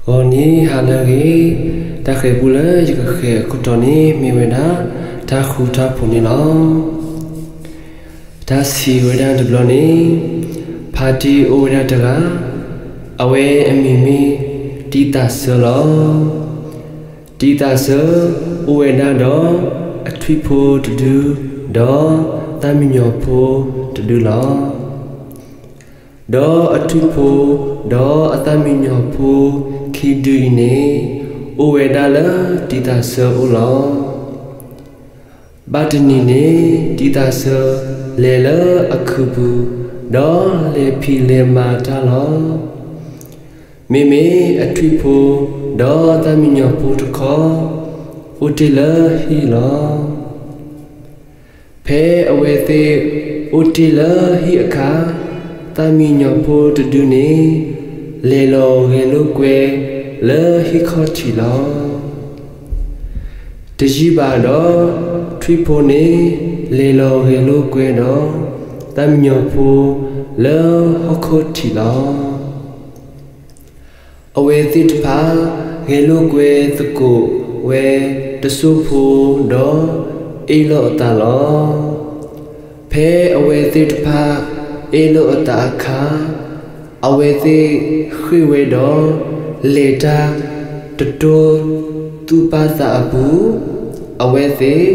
ဂီၤနံၤဟါလၢအဂ့ၤ, တၢ်ဃဲၤပူလၢယကဃဲၤအခိၣ်တီန့ၣ် မ့ၢ်ဝဲဒၣ် တၢ်ဃူတၢ်ဖိးန့ၣ်လီၤ. တၢ်စံးဝဲဒၣ်တဘျီန့ၣ်, ဖါတံၢ်အိၣ်ဝဲဒၣ်တဂၤ, အဝဲအမံၤမ့ၢ်တံၢ်သးစၢလီၤ. တံၢ်သးစၢအိၣ်ဝဲဒၣ်ဒီး အထွံၣ်ဖိတဒု, ဒီးသၣ်မံညီၤဖိတဒုလီၤ. ဒီးအထွံၣ်ဖိ, ဒီးအသၣ်မံညီၤဖိခံဒုအံၤန့ၣ်, အိၣ်ဝဲဒၣ်လၢတံၢ်သးစၢအအိၣ်လီၤ. ဘၣ်တနံၤန့ၣ် တံၢ်သးစၢလဲၤလၢအခုးပူၤ, ဒီးလဲၤဖံးလဲၤမၤတၢ်လီၤ. မ့မ့ၢ်အထွံၣ်ဖိ, ဒီးသၣ်မံညီၤဖိတခီ, အိၣ်တ့ၢ်လၢဟံၣ်လီၤ. ဖဲအဝဲသ့ၣ်အိၣ်တ့ၢ်လၢဟံၣ်အခါ, သၣ်မံညီၤဖိတဒုန့ၣ် လဲၤလီၤဂဲၤလိာ်ကွဲလၢဟံၣ်ခီၣ်ထံးလီၤ. တယံာ်ဘၣ်ဒီး, ထွံၣ်ဖိန့ၣ်လဲၤလီၤဂဲၤလိာ်ကွဲဒီး သၣ်မံညီၤဖိလၢဟီၣ်ခိၣ်ထံးလီၤ. အဝဲသ့ၣ်တဖၣ်ဂဲၤလိာ်ကွဲသကိးဝဲတစိၢ်ဖိ, ဒီးအ့ၣ်လိာ်အသးလီၤ. ဖဲအဝဲသ့ၣ်တဖၣ်အ့ၣ်လိာ်အသးအခါ, အဝဲသ့ၣ်ဃ့ၢ်ဝဲဒီး လဲၤတၢ်တတိသူၣ်ပၢ်သးအပူၤ, အဝဲသ့ၣ်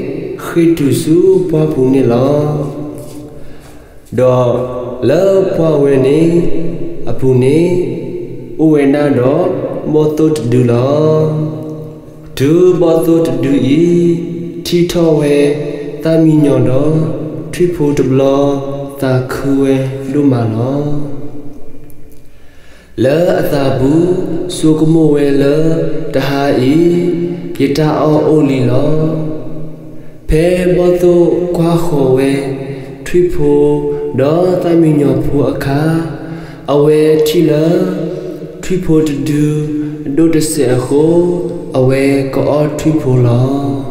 ဃ့ၢ်တုၤဆူပှၢ်ပူၤန့ၣ်လီၤ. ဒီးလၢပှၢ်ဝဲန့ၣ်အပူၤန့ၣ်, အိၣ်ဝဲဒၣ်ဒီးဘီၣ်သိၣ်တဒုလီၤ. တုၤဘီၣ်သိၣ်တဒုအံၤ ထံၣ်ထီၣ်ဝဲသၣ်မံညီၤဒီးထွံၣ်ဖိတဘျီ, သးခုဝဲဒိၣ်မးလီၤ. လၢအသးပူၤဆိကမိၣ်ဝဲလၢ, တဟါအံၤယတၢ်အီၣ်အိၣ်လံလီၤ. ဖဲဘီၣ်သိၣ်ကွၢ်ဃီၤဝဲထွံၣ်ဖိ, ဒီးသၣ်မံညီၤဖိအခါ, အဝဲထံၣ်လၢထွံၣ်ဖိတဒုဒိၣ်တစဲးအဃိ, အဝဲကအီၣ်ထွံၣ်ဖိလီၤ.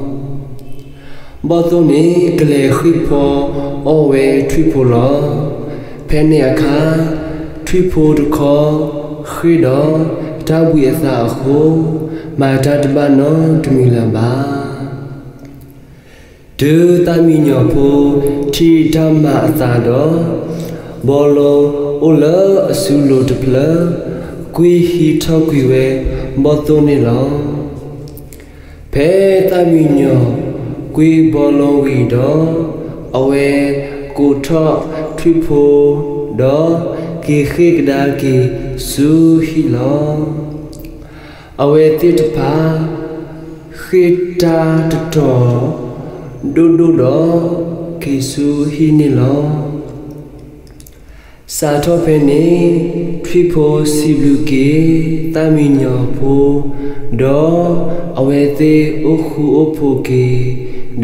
ဘီၣ်သိၣ်န့ၣ်ကလဲၤဃ့ၢ်ဖီအီၣ်ဝဲထွံၣ်ဖိလီၤ. ဖဲန့ၣ်အခါ, ထွံၣ်ဖိတခီဃ့ၢ်ဒီး, တၢ်ဘှံးအသးအဃိ, မၤတၢ်တဘၣ်နီတမံၤလၢၤဘၣ်. တုၤသၣ်မံညီၤဖိထံၣ်တၢ်မၤအသးဒီး, ဘီလိအိၣ်လၢအစုလိၤတဖျၢၣ်, ကွံဟံးထီၣ်ကွံာ်ဝဲဘီၣ်သိၣ်န့ၣ်လီၤ. ဖဲသၣ်မံညီၤကွံဘီလိဝံၤဒီး, အဝဲကိးထီၣ်ထွံၣ်ဖိ, ဒီးက့ၤဃ့ၢ်ကဒါက့ၤဆူဟံၣ်လီၤ. အဝဲသ့ၣ်တဖၣ်ဃ့ၢ်တၢ်တတီၤဒိၣ်ဒိၣ်ဒီး, က့ၤဆူဟံၣ်န့ၣ်လီၤ. စးထီၣ်ဖဲန့ၣ်, ထွံၣ်ဖိစံးဘျုးက့ၤသၣ်မံညီၤဖိ, ဒီးအဝဲသ့ၣ်အိၣ်ဃူအိၣ်ဖိးက့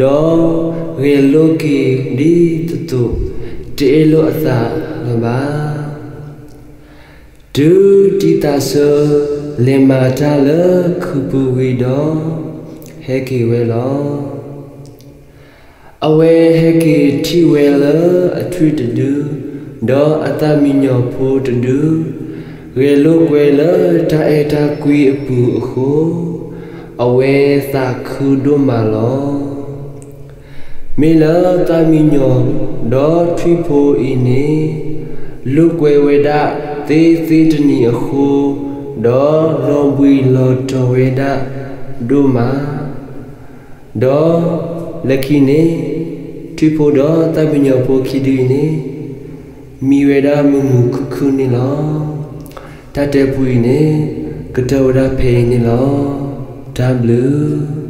ၤ, ဒီးဂဲၤလိာ်က့ၤဒ်သိးသိး, တအ့ၣ်လိာ်အသးလၢၤဘၣ်. တုၤတံၢ်သးစၢလဲၤမၤတၢ်လၢခုးပူၤဝံၤဒီး, ဟဲက့ၤဝဲလီၤ. အဝဲဟဲက့ၤထံၣ်ဝဲလၢအထွံၣ်တဒု, ဒီးအသၣ်မံညီၤဖိတဒု, ဂဲၤလိာ်ကွဲလၢတၢ်အဲၣ်တၢ်ကွံအပူၤအဃိ, အဝဲသးခုဒိၣ်မးလီၤ. မ့ၢ်လၢသၣ်မံညီၤဒီးထွံၣ်ဖိအံၤန့ၣ်, လိာ်ကွဲဝဲဒၣ်သ့သ့တနံၤအဃိ, ဒီးလီၤဘှံးလီၤတီၤဝဲဒၣ်ဒိၣ်မး, ဒီးလၢခံန့ၣ်, ထွံၣ်ဖိဒီးသၣ်မံညီၤဖိခံဒုအံၤန့ၣ်, မံဝဲဒၣ်မုာ်မုာ်ခုၣ်ခုၣ်န့ၣ်လီၤ. တၢ်တဲပူအံၤန့ၣ်, ကတၢၢ်ဝဲဒၣ်ဖဲအံၤန့ၣ်လီၤ. တၢ်ဘျုး